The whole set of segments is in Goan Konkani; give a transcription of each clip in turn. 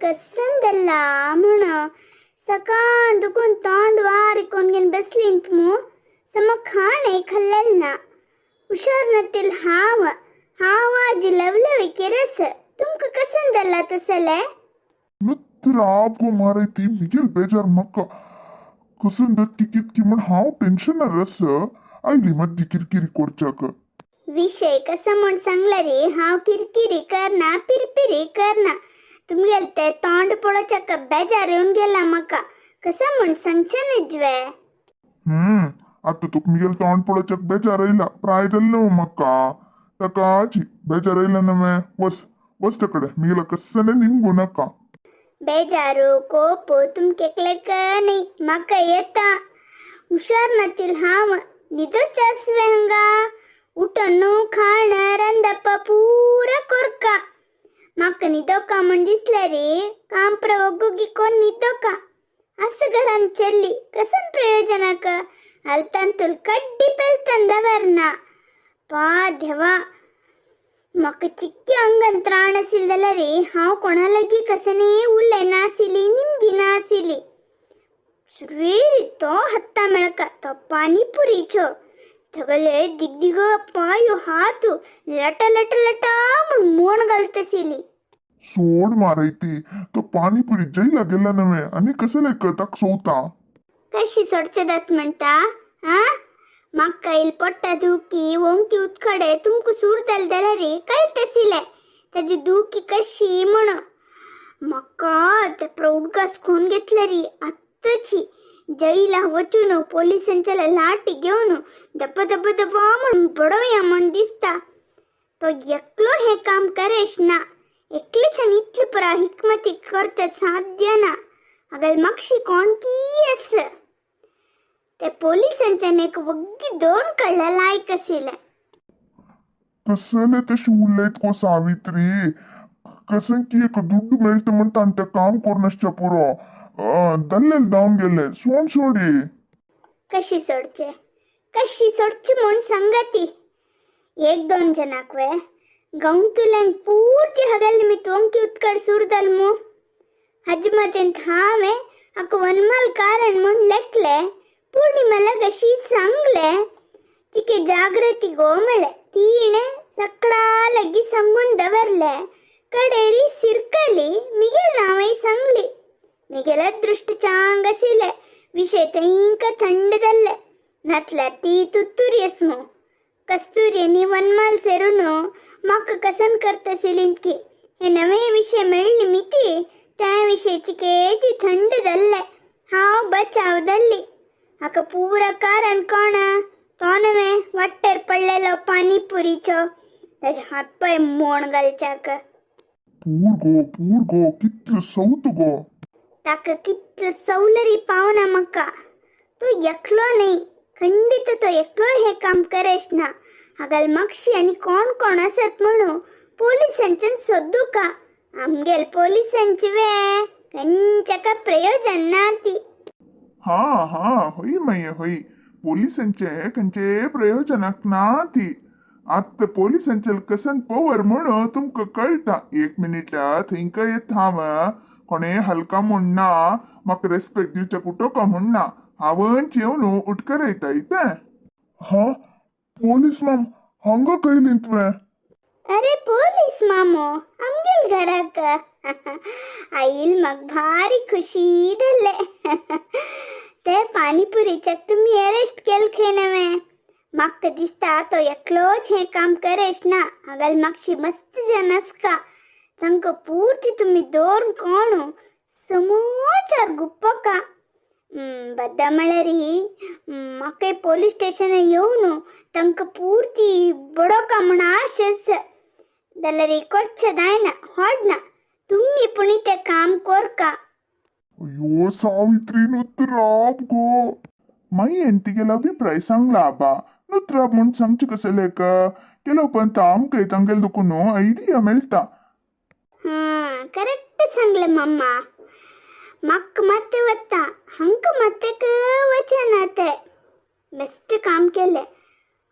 कसंदल्ला म्हण सकाळ दुखून तोंड वारी कोणगेन बसली मू सम खाणे खाल्लेल ना. हुशार नतील हांव हांव आजी लवलवी केरस तुमकां कसंदल्ला तसले? नुत्राब गो मारैती, मिगेल बेजार मक्का. कसन दत्ती कितकी म्हण हांव टेन्शनार आस. आयली मद्दी किरकिरी कोरच्याक. विषय कसं म्हण सांगला रे, हांव किरकिरी करना, पिरपिरी करना. तुमगेल ते तोंड पळोवच्याक बेजार येवन गेला म्हाका. कसं म्हण सांगचें निजवे. आता तुका मिगेल तोंड पळोवच्याक बेजार आयला? प्राय जाल्लें म्हाका ताकाची बेजार आयला नवे. वस वस तकडे, मिगेला कसलें निमगू नाका. बेजारू कोप तुमकेकलेक न्ही, म्हाका येता. हुशार नातील हांव. न्हिदोच आसवे हांगा उठून खाण रांदप पुरा कोरका. म्हाका न्हिदोका म्हण दिसलें रे, कांप्र वग्गुगी कोन्न न्हिदोका. असं घरान चेल्ली कसं प्रयोजनाक? अल्तांतूल कड्डी पेलतन दवरना. पा देवा, म्हाका चिक्की अंगन त्राण आशिल्लें जाल्यार रे हांव कोणा लागीं कसने उलयनाशिल्ली, निमगी नाशिल्ली. सुरवेरी तो हत्ता मेळका तो पानीपुरीचो. सगळे दिगदिग पांय हात लट लट लटा म्हूण मोण घालतशिली. सोड मारैती, तो पाणीपुरी जैला गेला नवे आनी कसले ताक सोवता. कशी सोडचे दात म्हणटा आ? म्हाका इल पोट्टा दुखी ओंकी उत्कडे तुमकां सूर जालें जाल्यार रे कळटशिलें ताजी दुखी कशी म्हण. म्हाका ते प्रौढगास खून घेतले रे. आत्ताची जैला वचून पोलिसांच्या लाठी घेवन दप्प दप्प दप्पा म्हण बडोवया म्हण दिसता. तो एकलो हें काम करेश ना. एकलेच्यान इतले पुरा हिकमती करचे साध्य ना. हागल मागशी कोण की आस ते पोलिसांच्यान एक वग्गी दोन कळ्ळा लायक आशिल्लें. कसले तशी उलयत गो सावित्री? कसं की एक दुड्डू मेळटा म्हण तांटे काम करून आसच्या पुरो. दल्लेल धांवन गेले. सोड सोडी. कशी सोडचे, कशी सोडची म्हूण सांगाती. एक दोन जनाक वे गौंतुल्यांक पूर्ತಿ हगल निमित्त ओंकी उत्कड सुरदल मू. हजमतेंत हांवें हाका वनमाल कारण म्हूण लेखले. पूर्णिमा अशी सांगले तिके जागृती गो म्हळें. तिणें सकडा लागीं सांगून दवरले. कडेरी सिरकली मिगेल नांवय सांगली. मिगेल अदृश्ट चांग आशिल्लें, विशय तेंका थंड जाल्ले. नातल्यार ती तुत्तुरी आसमू. कस्तुरी वनमाल सेरून म्हाका कसन करतशिलीं की हे नवे विशय मेळ्ळी मिती त्या विशय चिकेची थंड जाल्ले. हांव बचाव जाल्ली. हाका पुरा कारण कोण? तो नवे वाटेर पडलेलो पानीपुरीचो. ताजे हात पांय मोण घालच्याक. पूर गो, पूर गो, कितलो सौत गो. ताका कितलो सवलरी पावना म्हाका. तो एकलो न्ही, खंडीत तो एकलो हें काम करेश ना. हागल मागशी आनी कोण कोण आसत म्हणून पोलिसांच्यान सोदूका. आमगेल पोलिसांची वे खंयच्या प्रयोजन ना ती. हा हा, होय मये होय, पोलिसांचे खंयचे प्रयोजनाक ना ती. आत्ता पोलिसांचे कसन पवर म्हण तुमकां कळटा. एक मिनिट, थंयका येत हांव. कोणे हलका म्हणना, म्हाका रेस्पेक्ट दिवच्या कुटोका म्हणना. हांवच येवन उटकर येता. हा, पोलीस माम हांगा कयली तुवें? अरे पोलीस मामो आमगेल घराक आईल, म्हाका भारी खुशी जाल्ले. ते पानीपुरीच्याक तुमी अरेस्ट केल खंय नवे. म्हाका दिसता तो एकलोच हें काम करेश ना. हागल मागशी मस्त जन आसका. तांकां पूर्ती तुमी दोन कोण समोचार गुप्पका. बद्दा म्हळ्यार म्हाका पोलीस स्टेशनार येवन तांकां पूर्ती बडोवका म्हूण आश आसा. जाल्यार करचें जायना, होडना. तुमी पुणी तें काम कोरका. अय्यो सावित्री, नुत्राब गो. मागीर तिगेलो अभिप्राय सांगला आबा. नुत्राब म्हूण सांगचें कसलें केलो, पण आमकां तांगेले दुखून आयडिया मेळटा. हां, करेक्ट सांगलें मम्मा. म्हाका मात्तें वता, हांकां मात्तेक वचना. ते बेस्ट काम केलें.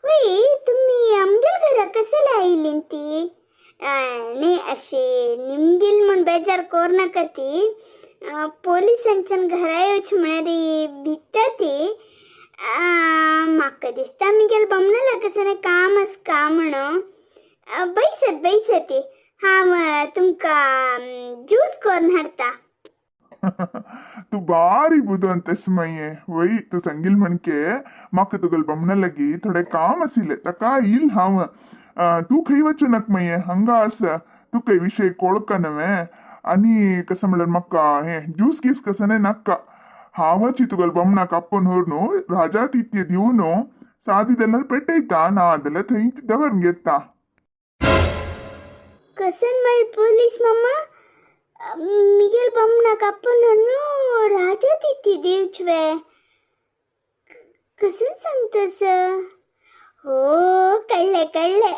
होय, तुमी आमगेल घरा कसले आयलीं ती? न्ही अशी निमगील म्हूण बेजार कोर ती. पोलिसांच्यान घरा येवची म्हळ्यार भिता ती. म्हाका दिसता मिगेल बमणाला कसं काम आसका म्हणून. बैसत बैसत, हांव तुमकां ज्यूस करून हाडटा. तू बारी बुदवंत मये. वय, तू सांगील म्हणके म्हाका तुगेल बमणा लागी थोडें काम आशिल्लें, ताका येईल हांव. तूं खंय वचूं नाका मये, हांगा आसा. तुका विशय कोळका नव्हे. आनी कसं म्हणल्यार म्हाका हें ज्यूस गीस कसं न्हय नाका. हांवच तुगेल बमणाक आपोवन व्हरून राजातिथ्य दिवन सादी जाल्यार पेटयता, ना जाल्यार थंयच दवर घेता. कसन म्हळ पोलीस मामा, मिगेल बमणाक आपोवन राजातिथ्य दिवचवे कसन सांगतस? हो, कळ्ळें कळ्ळें.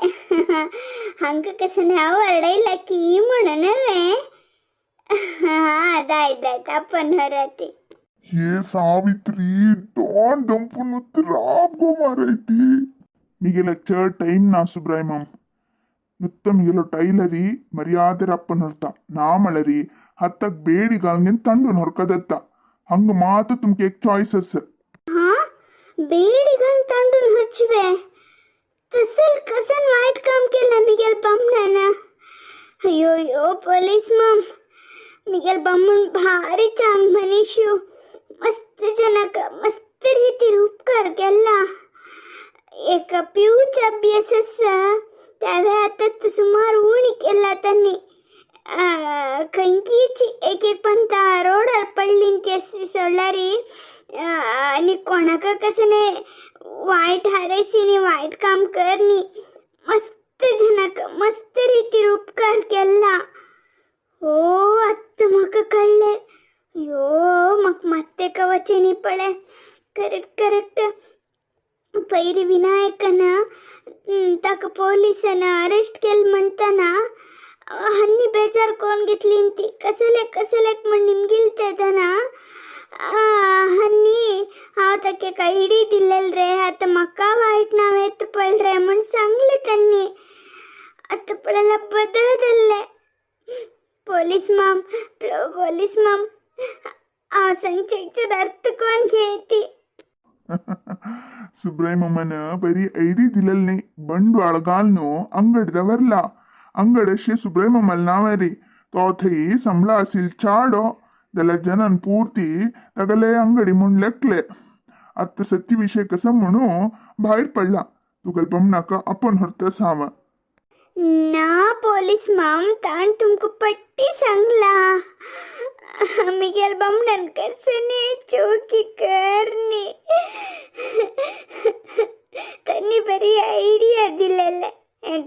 हांकां कसं हांव अडयला की म्हणून न्हय. हां, दाय दाय, आपोवन व्हराती. हे सावित्री, दोन दंपून राब गो मारायती. मिगेला चड टाइम ना सुब्राय माम. नुತ್ತ मिगेलो ಟೈಲರಿ ಮರ್ಯಾದೆ ಅಪ್ಪನ ಹೊರ್ತ ನಾ ಮಳರಿ ಹತ್ತಕ್ ಬೇಡಿ ಗಾಲ್ಗೆನ್ ತಂಡುನ್ ಹೊರ್ಕದತ್ತ. ಹಂಗ ಮಾತ ತುಮ್ಕೆ ಚಾಯ್ಸಸ್. हा, बेडी घाल तांडून हचवे? तसल कसन वाईट काम केलं मिगेल बमणानं? अय्यो अय्यो पोलीस माम, मिगेल बमण भारी चांग मनीषू. मस्त जनक मस्त रीतीर उपकार केला. एका पिऊचा अभ्यास आसा त्यावे आतां सुमार उणी केला त्यांनी. खंयचीच एक एक पंता रोडार पडली ती अशी सोडल्यारी आनी कोणाक कसं न्ही वायट हारेसी न्ही, वायट काम कर न्ही. मस्त जनक मस्त रीतीर उपकार केला. हो, आत्तां म्हाका कळ्ळें. अय्यो, म्हाका मात्तें कवचें न्ही पळय. Correct correct. पयरी विनायकन ताका पोलिसान अरेस्ट केल म्हणटना हन्नी बेजार कोण घेतली ती. कसलेक कसलेक म्हण निमगिल तेदना हन्नी हांव ताका एका इडी दिलेल रे, आतां म्हाका वायट नांव येता पळय रे म्हण सांगलें त्यांनी. आतां पळयल्यार बदलले. पोलीस माम, पोलीस माम, हांव सांगचें अर्थ कोण घेती. ಸುಬ್ರಾಯ್ ಮಾಮನ ಬರೀ ಐಡಿ ದಿಲಲ್ ನ್ಹೈ, ಬಂಡವಾಳ घालून अंगड दवरला. अंगड अशें सुब्राय मामाल नांव रे. तो थंय संबळा आसिल चाडो जाल्यार जनान पुर्ती तागेले अंगडी म्हूण लेखले. आतां सत्य विशय कसो म्हणू भायर पडला. तुगेल बमणाक आपोवन व्हरता हांव. ना पोलीस माम, ताण तुमकां पट्टी सांगला. मिगेल बमणान कसं चोकी करनी. त्यांनी बरी आयडिया दिलेले.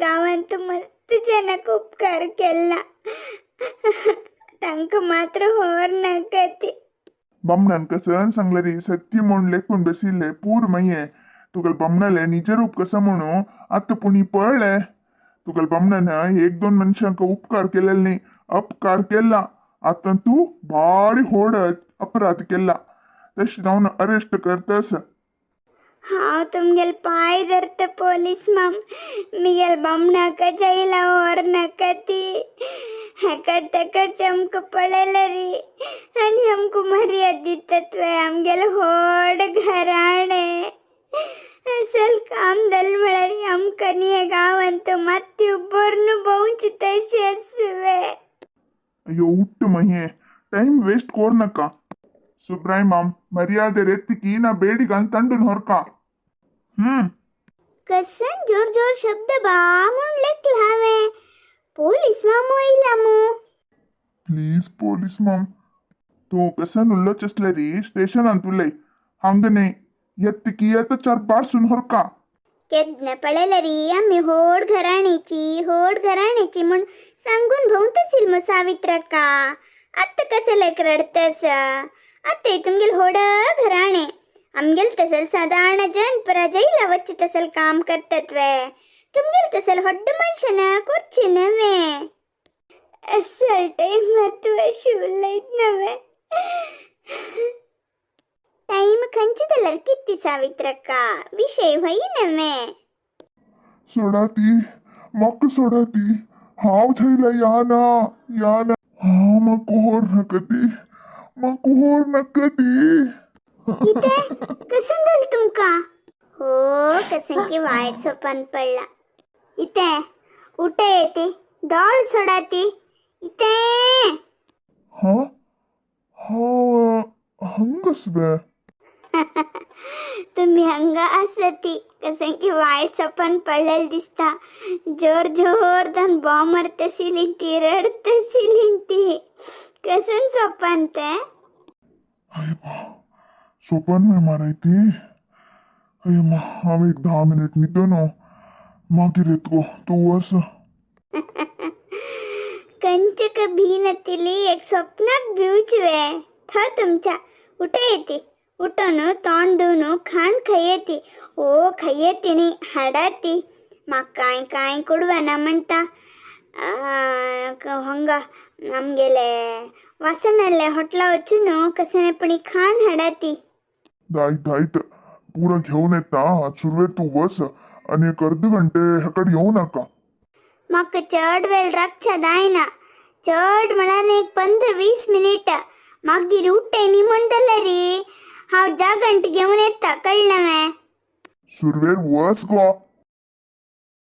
गांवांत मस्त जनाक उपकार केला, तांकां मात्र होर नाका ती. बमणान कसन सांगले रे सत्य म्हूण लेखून बशिल्ले पूर मये. तुगेल बमणाले निजरूप कसं म्हणू आतां पुणी पळ्ळे. तुगेल बमणान एक दोन मनशांक उपकार केलेले न्ही, अपकार केला. आतां तूं भारी होड अपराध केला, तशें जावन अरेस्ट करतस. हांव तुमगेल पांय धरता पोलीस माम, मिगेल बमणाक जैला व्हर नाका ती. हेकड तेकडचे आमकां पळयलें रे आनी आमकां मर्याद दितात वे. आमगेलें व्हड घराणें. असल काम जालें म्हळ्यार आमकां न्ही हे गांवांत मात्ती उबरून भोंवचें तशेंच वे. अय्यो उट्ट मये, टाइम वेस्ट कोर नाका. सुब्राय माम, मर्यादे रेत्तिकी ना बेडी घालून तंडून होरका. कसन जोर जोर शब्द बा म्हूण लेखला हांवें. पोलीस मामो येयला मू. प्लीज पोलीस माम, तूं कसन उल्लोच आसल्यारी स्टेशनांत उलय, हांगा न्हय. येतकी येता चार बारसून होरका. केन्ना पळयल्यार आमी होड घराण्याची होड घराण्याची म्हूण सांगून भोंवतशील मू सावित्रक्का. आत्तां कसलेक रडतस? आत्तां तुमगेल होड घराणें, आमगेल तसल सादारण जन जैला वच्चे तसल काम करतात वे. तुमगेल तसल होड्ड मनशान करचें नव्हे. असल टायमार तूं अशें उलयत नव्हे. टायम खंयचे जाल्यार कितें सावित्रक्का, विशय व्हय नव्हे. सोडा ती, म्हाका सोडा ती. हांव थंयला याना याना. हा, म्हाका व्हर नाका ती, म्हाका व्हर नाका ती. कितें? कसं जालें तुमकां? हो, कसं की वायट सोपान पडला. इते उठे येते, दोळ सोडाती. इते हा हा, हंगस बे. तुम्ही हंगा आसती, कसं की वाईट सपन पडलेलं दिसता. जोर जोर दन बॉम्ब मारतसिली ती, रडतसिली ती. कसं सपन ते? अरे बा, सोपान में मारायती. अय मा, हांव एक 10 मिनिट न्हिदो न्हू, मागीर येत गो. तूं वस. कंचक भी नतिली एक स्वप्नाक भिवच वे थ तुमच्या. उठ येते, उठून तोंड धुवन खाण खयेती. ओ, खयेती न्ही, हाडाती. म्हाका कांय कांय कोडवना म्हणटा. हंगा आमगेले वासनाले हॉटला वचून कसं पण खाण हाडाती. आयत आयत, पुरा घेऊन येता. सुरवेर तूं वस आनी एक अर्द घंटे हेकड येवं नाका. म्हाका चड वेळ राखच्या जायना. चड म्हळ्यार एक 15-20 मिनिट. मागीर उठ्ठे न्ही म्हणटले रे, हांव जागंट घेवन येता, कळ्ळें? सुरवेर वस गो.